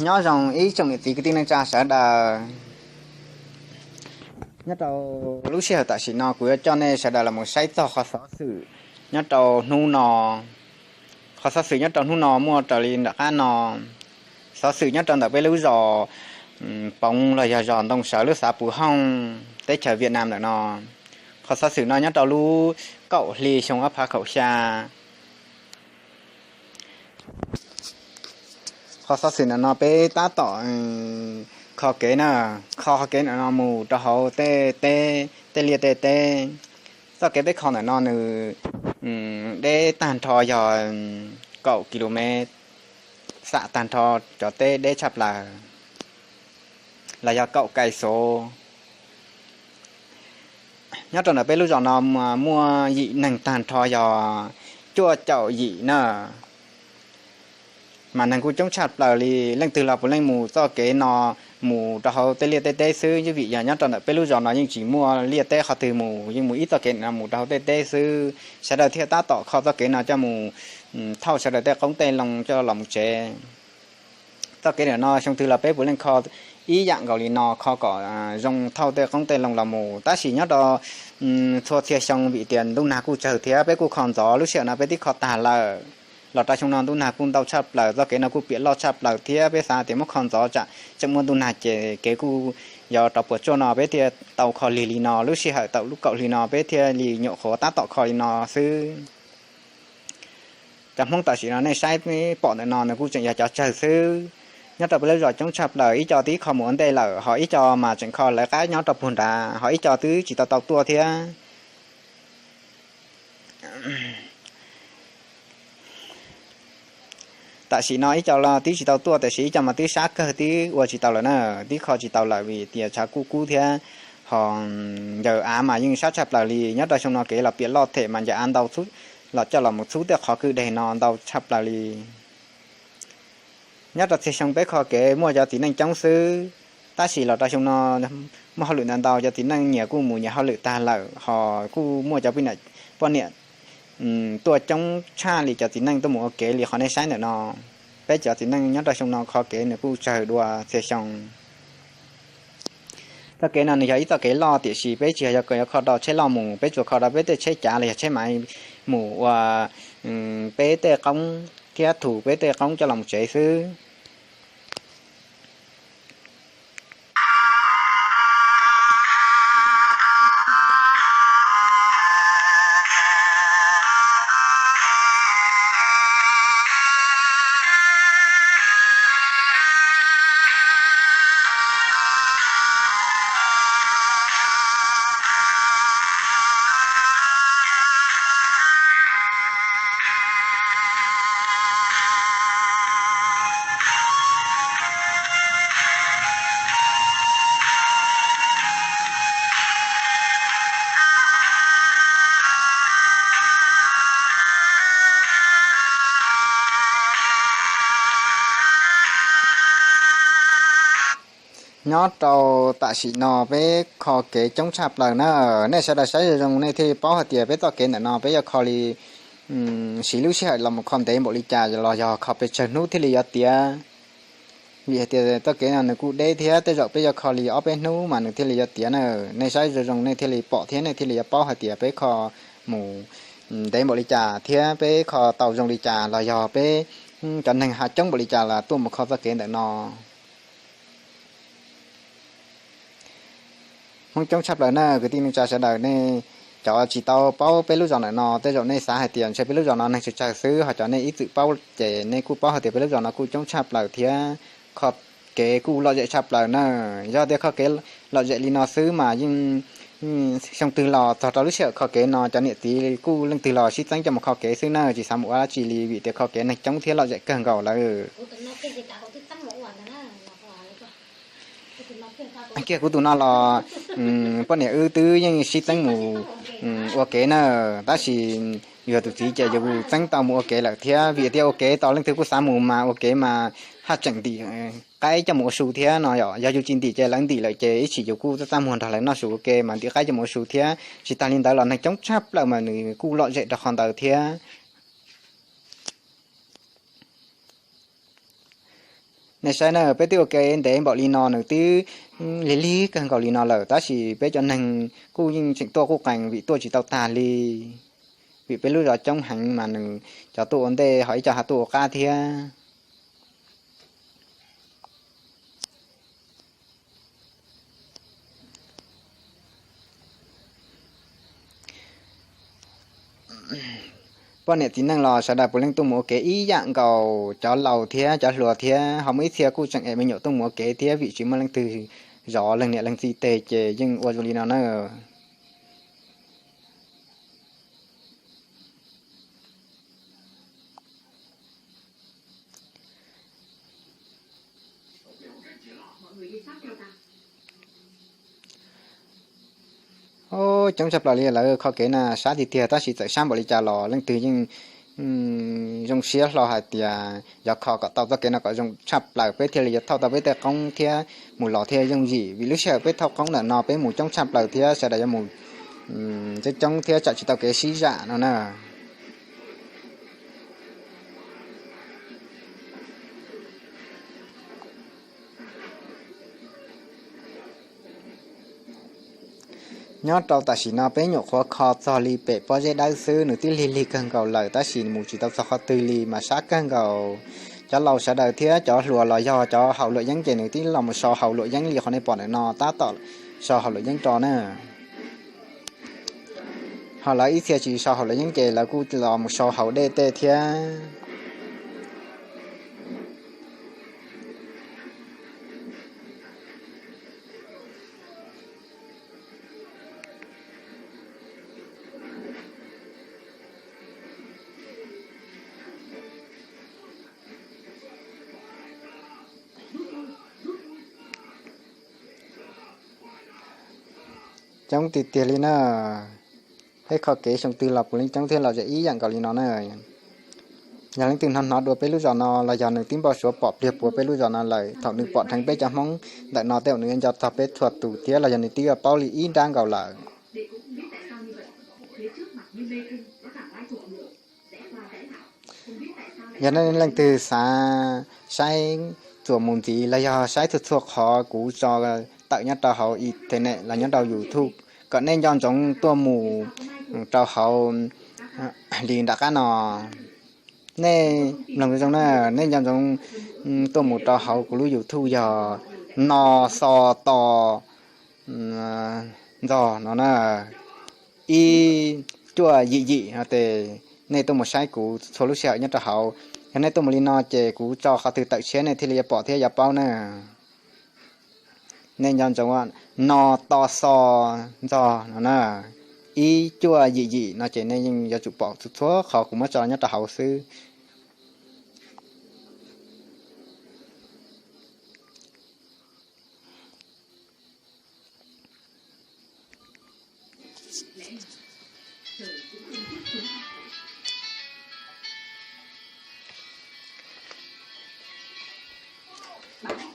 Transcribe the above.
Nyob zoo ib tsoom niam txiv kwv tij neej tsa sawv daws. Nyob rau lub sij hawm tam sim no kuv yuav coj nej sawv daws los mus saib txog qhov xov xwm nyob rau hnub no. Qhov xov xwm nyob rau hnub no muaj raws li nram qab no. Xov xwm nyob rau ntawm peb lub zos Poov los yog zos Ntoo Sawv lub xav Pus Hooj teb chaws Viaj Nam ntawm no. Qhov xov xwm no nyob rau lub kaum hli xyoo ob phav kaum xya. Qhov xov xwm ntawm no peb tab tom kho kev na, kho kev ntawm no mus rau hauv tej teb, tej liaj tej teb. Txoj kev peb kho ntawm no nws deb tag nrho yog kaum kis lus mev, xam tag nrho cov teb deb tshaj plaws los yog kaum kais xov. Nyob rau ntawm peb lub zos no muaj yim neeg tag nrho yog cuaj caum yim na. Mas neeg kuj coob tshaj plaws li, leej twg los puav leej mus txoj kev no mus rau hauv tej liaj tej teb xwb, vim yog nyob rau ntawm peb lub zos no yeej tsis muaj liaj teb qhov twg mus, yeej mus ib txoj kev no mus rau hauv tej teb xwb. Sawv daws thiaj tab tom kho txoj kev no coj mus thauj sawv daws tej qoob tej loo coj los mus tsev. Txoj kev ntawm no xyoo twg los peb puav leej kho ib yam nkaus li no, kho kom zoo thauj tej qoob tej loo los mus. Tab sis nyob rau txhua txhia xyoo vim tias ntuj nag kuj tsawg thiab peb kuj kho ntxov, lub sij hawm no peb twb kho tag lawm. Los rau xyoo no ntuj nag kuj ntau tshaj plaws, txoj kev no kuj piam loj tshaj plaws thiab peb xav tias muab kho ntxov tsam tseem muaj ntuj nag ces kev kuj yuav rov puas tsuaj no peb thiaj tau kho lig li no. Lub sij hawm tau lub kaum hli no peb thiaj li nyuam qhuav tab tom kho li no xwb. Cov Hmoob tam sim no nej saib pom ntawm no nws kuj tseem yog cov tsawg xwb. Nyob rau peb lub zos coob tshaj plaws, ib co twb kho mus ua ntej lawm, ho ib co mas tseem kho lawv qab nyob rau puag nrad, ho ib co twb tsis tau tau tuaj thiab. Tam sim no ib co los twb tsis tau tuaj, tiam sis ib co mas twb sab kawg twb ua tsis tau lawm na, twb kho tsis tau lawm vim tias tshav kuj kub thiab ho ncaws av mas yeej sab tshaj plaws li. Nyob rau xyoo no kev los piam loj them mas ncaws av ntau los coj los mus txhub tej qhov kwj deg no ntau tshaj plaws li. Nyob rau txhia xyoo peb kho kev muaj cov txiv neej coob xwb, tab sis los rau xyoo no muaj hauj lwm ntau ntau, cov txiv neej nyias kuj mus nyias hauj lwm tag lawm, ho kuj muaj cov poj niam tuaj coob tshaj li cov txiv neej tuaj mus ua kev li qhov nej saib ntawm no. Peb cov txiv neej nyob rau xyoo no kho kev nws kuj tsawg dua txhia xyoo. Txoj kev no nws yog ib txoj kev loj, tiam sis peb tsis yog yuav kho rau tsheb loj mus, peb tsuas kho rau peb tej tsheb cav los yog tsheb maiv mus ua peb tej qoob thiab thu peb tej qoob coj los mus tsev xwb. Nyob rau tam sim no peb kho kev coob tshaj plaws na. Nej sawv daws saib zoo zoo nej thiaj paub hais tias peb txoj kev ntawm no peb yuav kho li siv lub sij hawm los mus kho ntev npaum li cas los yog kho pes tsawg hnub thiaj li yuav tiav. Vim hais tias txoj kev no nws kuj deb thiab, tej zaum peb yuav kho li ob peb hnub mas nws thiaj li yuav tiav na. Nej saib zoo zoo nej thiaj li pom thiab nej thiaj li yuav paub hais tias peb kho mus ntev npaum li cas thiab peb kho tau zoo li cas los yog peb cov neeg ha coob npaum li cas los tuaj mus kho txoj kev ntawm no. Hmoob coob tshaj plaws na kwv tij neej tsa sawv daws, nej cov tsis tau paub peb lub zos ntawm no tej zaum nej xav hais tias ntshe peb lub zos no neeg tsawg tsawg xwb, ho cov nej ib txwm paub ces nej kuj paub hais tias peb lub zos no kuj coob tshaj plaws thiab kho kev kuj lom zem tshaj plaws na. Yog tias kho kev lom zem li no xwb mas yeej xyoo twg los txog rau lub sij hawm kho kev no cov niam txiv kuj leej twg los sib txeeb coj mus kho kev xwb na, tsis xav mus ua dab tsi li vim tias kho kev neeg coob thiab lom zem kawg nkaus lawm. Kiag kuv tus no los poj niam wb twb yeej sib txeeb mus ua kev na, tab sis yog tus txiv ces yus txeeb tau mus ua kev lawm thiab vim tias ua kev tau leej twg kuj xav mus mas ua kev mas haj tseem ntim qaib coj mus ua su thiab no yom. Yog yus tsis ntim ces lawv ntim lawm ces ib tsam yus kuj txaj txaj muag nrog lawv noj su ua ke mas ntim qaib coj mus ua su thiab. Tsis tas li ntawd los neeg coob tshaj plaws mas nws kuj lom zem rau qhov ntawd thiab. Nej saib na, peb twb ua ke ntev npaum li no, nws twb lig lig kawg nkaus li no lawm, tab sis peb cov neeg kuj yeej tseem tuaj quj qees vim tuaj tsis tau tag li, vim peb lub zos coob heev mas nws cov tuaj ua ntej ho ib co ho tuaj ua qab thiab. Poj niam txiv neej los sawv daws puav leej tuaj mus ua ke ib yam nkaus, cov laus thiab cov hluas thiab, ho muaj ib txhia kuj tseem es me nyuam tuaj mus ua ke thiab, vim tsis muaj leej twg zov leej niam leej txiv teg ces yeej ua zoo li no na. Coob tshaj plaws li, lawv kho kev na sab tiag tiag, tab sis txawm sab npaum li cas los leej twg yeej zoo siab hlo hais tias yuav kho kom tau txoj kev no kom zoo tshaj plaws peb thiaj li yuav thauj tau peb tej qoob thiab mus los thiaj yooj yim, vim lub sij hawm peb thauj qoob ntawm no peb mus coob tshaj plaws thiab sawv daws yuav mus coob coob thiab tsam tsis tau kev sib zam no na. Nyob rau tam sim no peb nyuam qhuav kho txog li pem pob zeb dawb xwb, nws twb lig lig kawg nkaus lawm tab sis mus tsis tau txog qhov twg li mas sab kawg nkaus. Cov laus sawv daws thiab cov hluas los yog cov haus luam yeeb ces nws twb los mus sau haus luam yeeb li qhov nej pom ntawm no tab tom sau haus luam yeeb rau na. Ho lawv ib txhia tsis sau haus luam yeeb ces lawv kuj los mus sau haus dej tej thiab. Coob tiag tiag li na. Peb kho kev xyoo twg los puav leej coob thiab los ze ib yam nkaus li no na. Yog leej twg hnov hnov dua peb lub zos no los yog nws twb npau suav pom pliag puas peb lub zos no lawm, thaum nws pom dheev peb cov Hmoob ntawm no tej zaum nws yuav nco txog peb txhua tus thiab los yog nws twb yuav paub li ib nrab nkaus lawm. Yog nej leej twg xav saib txuas mus ntxiv los yog saib txhua txhua qhov kuv tso tawm nyob rau hauv internet los nyob rau YouTube, kom nej nco ntsoov tuaj mus rau hauv li nram qab no. Nej mloog zoo na, nej nco ntsoov tuaj mus rau hauv kuv lub YouTube yog No Xo To Ntxog no na, ib cuaj yim yim no ces nej tuaj mus saib kuv txhua lub sij hawm nyob rau hauv. Yog nej tuaj mus li no ces kuv tso qhov twg tawm tshiab nej thiaj li yuav pom thiab yuav paub na. Nej nco ntsoov, No To Xo Ntxog no na, ib cuaj yim yim no ces nej yeej yuav tsum pom txhua txhua qhov kuv muab tso nyob rau hauv xwb.